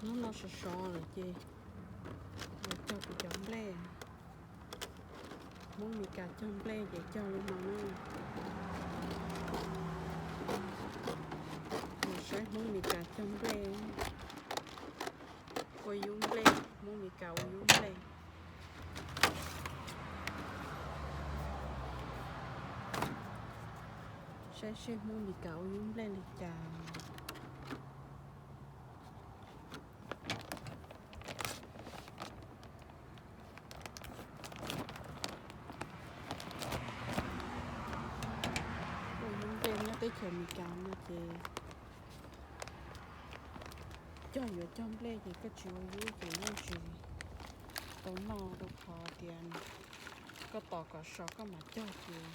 Hnub no sov sov lawm ces yuav cog kuv cov nplej. Hmoob Mes Kas cog nplej ces cog li no na. Mus saib Hmoob Mes Kas cog nplej, ua yub nplej, Hmoob Mes Kas ua yub nplej. Saib seb Hmoob Mes Kas ua yub nplej li cas. Ua yub nplej nyob teb chaws Amelikas no ces cog yuav cog nplej ces koj tsis ua yub ces yeej tsis tau noj, rau qhov tias koj tos kom sov koj mam cog ces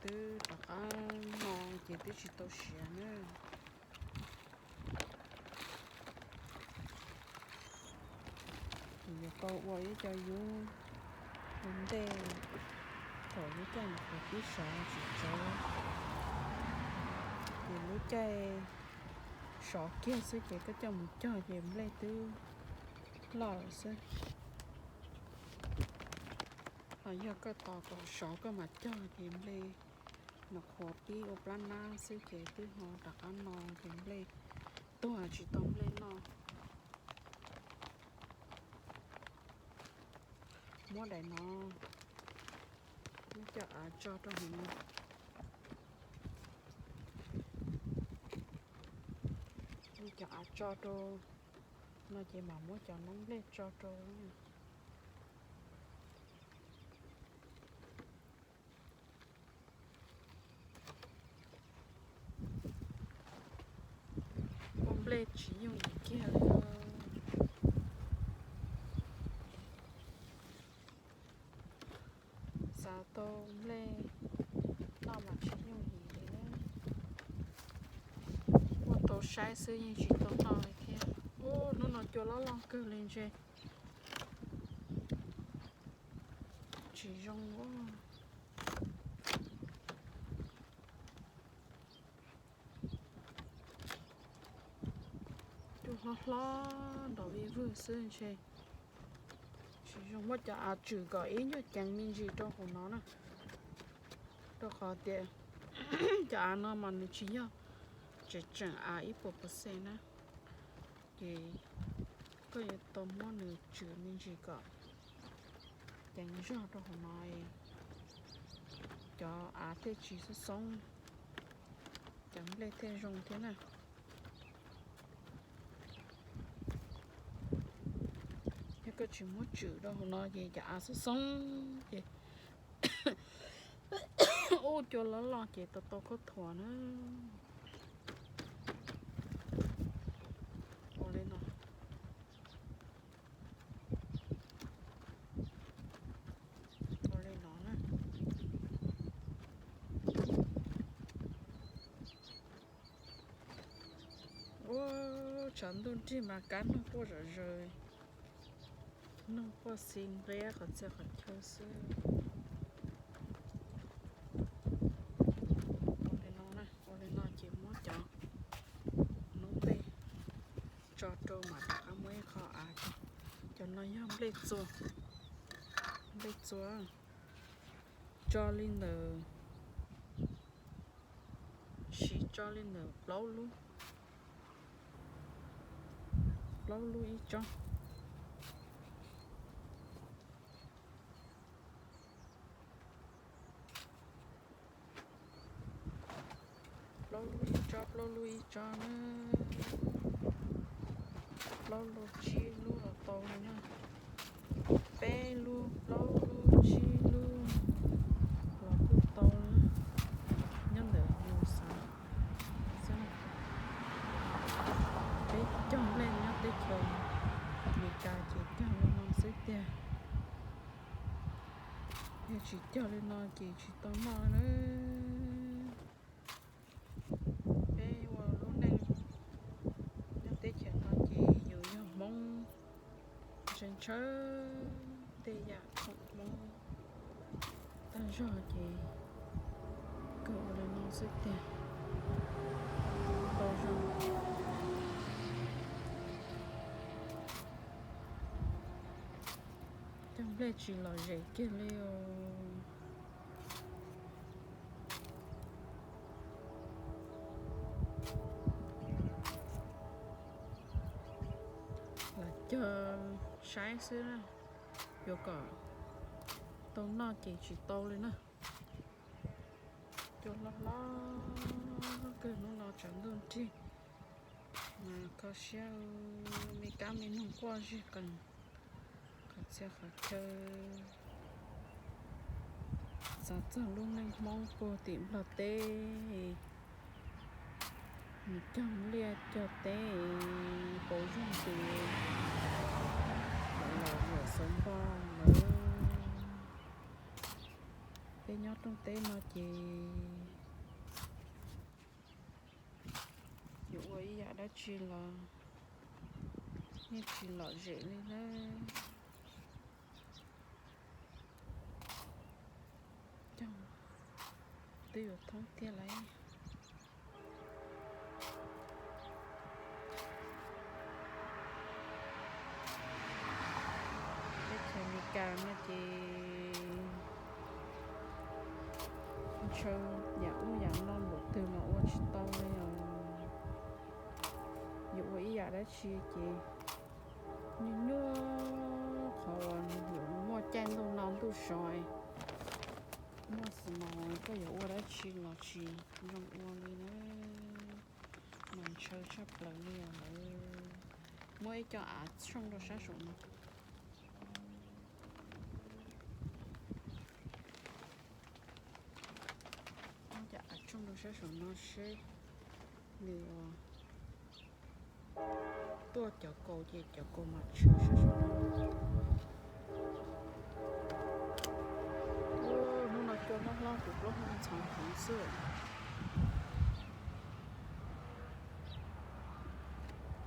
twb rov qab no ces twb tsis tau siav na. Ces yuav tau ua ib co yub ua ntej thaum lub caij nyuam qhuav pib sov tsis tsawv, ces lub caij sov kiag xwb ces koj coj mus cog ces nplej twb loj lawm xwb. Ho yog koj tos kom sov koj mam cog ces nplej nyuam qhuav pib ua plab nab xwb ces twb ho rov qab no ces nplej tuag tsis tau nplej noj. Muab daim no, muab cov av tso rau hauv no. Muab cov av tso rau no ces mam muab cov noob nplej tso rau. Ua nplej tsis yooj yim kiag li. Xav tau nplej noj mas tsis yooj yim li na. Muaj tau saib xwb yeej tsis tau noj li thiab. Ub, hnub no cua loj loj kawg li ntshe tsis zoo ua. Cua hlob hlob nrov vij vwg xwb ntshe tsis zoo. Muab cov av tswm kom ib nyuag ceev me ntsis rau hauv no na, rau qhov tias cov av no mas nws tsis yog tseem tseem av ib puas percent na, ces koj yuav tau muab nws tswm me ntsis kom ceev zog rau hauv no, cov av thiaj tsis xoob xoob, cov nplej thiaj zoo thiab na. Yog koj tsis muab tswm rau hauv no ces cov av xoob xoob ces ub cua loj loj ces tau tau khaub thuas na. Ua li no, ua li no na. Ua, tshav ntuj nrig mas kab noog quaj zom zaws, noog quaj xi nqia qhov txhia qhov chaw xwb. Ua li no na, ua li no ces muab cov noob nplej tso rau mam rov qab muab ib qho av. Cov no yog nplej txua, nplej txua tso li ntawm, siv tso li ntawm plaub lub, plaub lub ib tsob. Plaub lub ib tsob, plaub lub ib tsob na. Plaub lub tsib lub los tau li na. Peb lub, plaub lub, tsib lub los kuj tau na. Nyob ntawm yus xav xwb. Peb cog nplej nyob teb chaws Amelikas ces cog li no xwb tiag. Yog tsis cog li no ces tsis tau noj na. Peb ua lub neej nyob teb chaws no ces yus yog Hmoob, ntshaw ntshaw tej yam khoom Hmoob tag zog ces kawg ua li no xwb tiag. Tau zoo. Nplej tsis lom zem kiag li os. Lam cog saib xwb na, yuav kom tau noj ces tsis tau li na. Cua hlob hlob kawg, hnub no tshav ntuj nrig mas kho siab, me kab me noog quaj zig qees qhov txhia qhov chaw. Xav txog lub neej Hmoob puag tim Nplog teb, mus cog liaj cog teb, pauv zog tus, lawv los yuam xov npog lawv. Peb nyob rooj teb no ces yuav ua ib yam dab tsi los yeej tsis lom zem li na. Cog twb yuav thoob tiag lauj. Teb chaws Amelikas no ces ntshaw yam ub yam no npaum twg los ua tsis tau li os. Yuav ua ib yam dab tsi ces nyuaj nyuaj qhov uas yuav muaj caij ntuj no ntuj so, muaj snow koj yuav ua dab tsi los tsis zoo ua li na. Mas ntshaw tshaj plaws li os lawv. Muab ib co av tshooj rau sab saum no. Muab cov av tshooj rau sab saum no seb nws ua tuaj cov kaus ces cov kaus mas tshwm sab saum no. Hnub no cua hlob hlob kuv plaub hau ntxhov phoov xwb.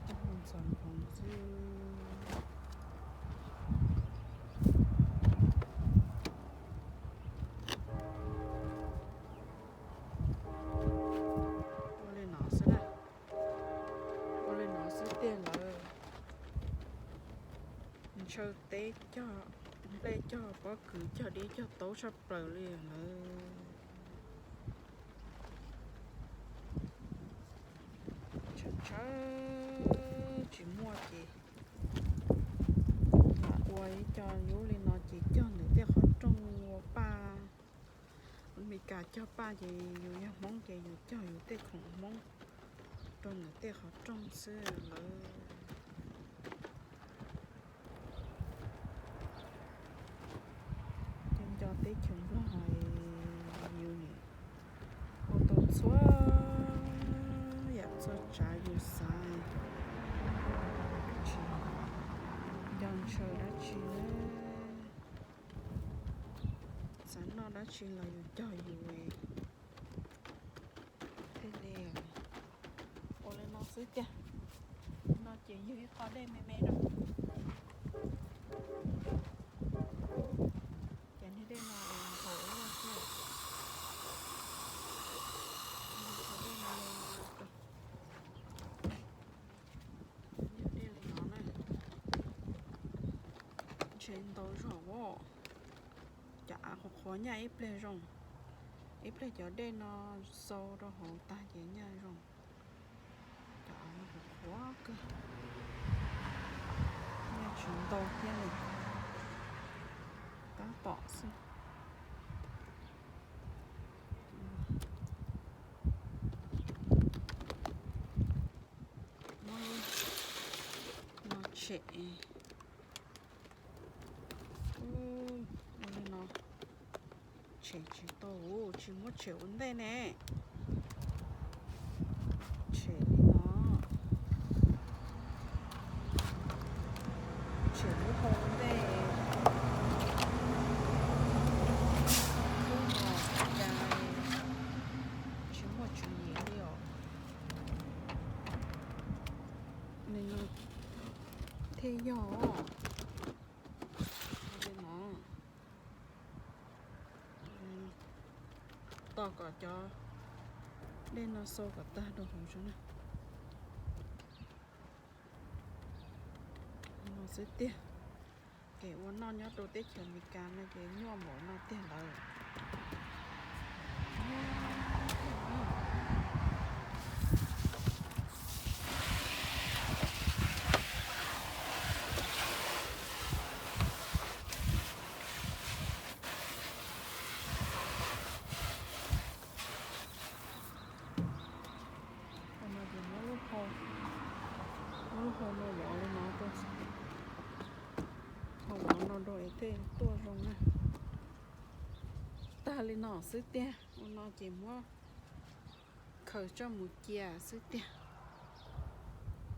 Plaub hau ntxhov phoov xwb. Ua li no xwb na. Ua li no xwb tiag lawm. Ntshaw teb cog, nplej cog, pob kws cog, dib cog, taub tshaj plaws li lawm. Ntshaw ntshaw tsis muaj ces lam ua ib co yub li no ces cog ntawm tej qhov rooj ua paj. Amelikas cog paj ces yus yog Hmoob ces yus cog yus tej khoom Hmoob rau ntawm tej qhov rooj xwb lawm. Cov nco teb chaws Nplog yus nim ua tau txhua yam txhua tsav yus xav, tsis nco ntshaw dab tsi na. Xav noj dab tsi los yus cog yus thiaj li. Ua li no xwb tiag. No ces yog ib qho dej me me no. Ces niag dej no haus ib lub xwb. Qho dej me me no. Yog dej li no na, ntshe ntau zog os. Cov av qhuav qhuav nyaj ib pliag zoo, ib pliag cov dej no xau rau hauv tag ces nyaj zoo. Cov av no qhuav qhuav kawg, nyaj tsis ntau thiab li, tab tom xwb. Muab no tshem. Ua li no tshem tsis tau, tsis muab tshem ua ntej ne. Tshem li no, tshem lub hau ua ntej. Ub, no cas tsis muaj tswv yim li os. Li no thiaj yog. Li no, tos kom cov dej no xau kom tag rau hauv tso na. Li no xwb tiag. Ua noj nyob rau teb chaws Amelikas no ces nyuaj npaum no tiag lawm. Muab lub hau no lov li no rau, hau lov no rau es thiaj tuaj zoo na. Tag li no xwb tiag, ua no ces muab khaws coj mus cia xwb tiag.